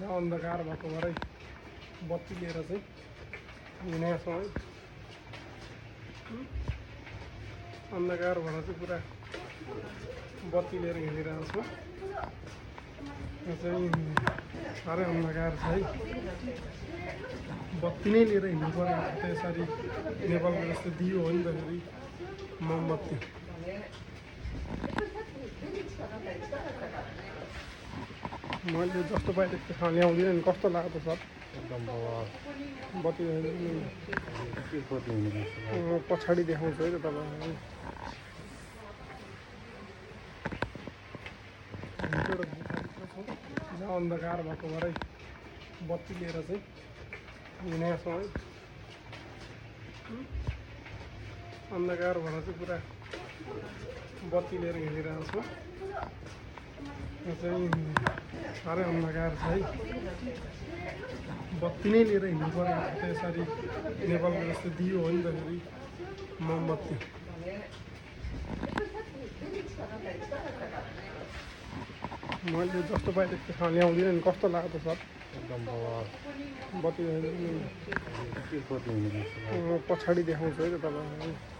अन्धकार भएको भरै बत्ती लिएर चाहिँ हिँडेको छौँ है। अन्धकार भएर चाहिँ पुरा बत्ती लिएर हिँडिरहेको छु। यो चाहिँ साह्रै अन्धकार छ है। बत्ती नै लिएर हिँड्नु पऱ्यो। त यसरी नेपालको जस्तो दियो हो नि त फेरि मोमबत्ती। मैले जस्तो पाएँ त्यस्तो खाना ल्याउँदिनँ नि। कस्तो लाग्यो त सर? एकदम बत्ती पछाडि देखाउँछु है त तपाईँलाई। अन्धकार भएको भरै बत्ती लिएर चाहिँ हिँडेको छौँ है। अन्धकार भएर चाहिँ पुरा बत्ती लिएर हिँडिरहेको छु। यो चाहिँ साह्रै अन्धकार छ है। बत्ती नै लिएर हिँड्नु पऱ्यो। त यसरी नेपालको जस्तो दियो हो नि त फेरि मोमबत्ती। मैले जस्तो पाएँ त्यस्तो खाना ल्याउँदिनँ नि। कस्तो लाग्यो त सर? एकदम बत्ती पछाडि देखाउँछु है त तपाईँलाई।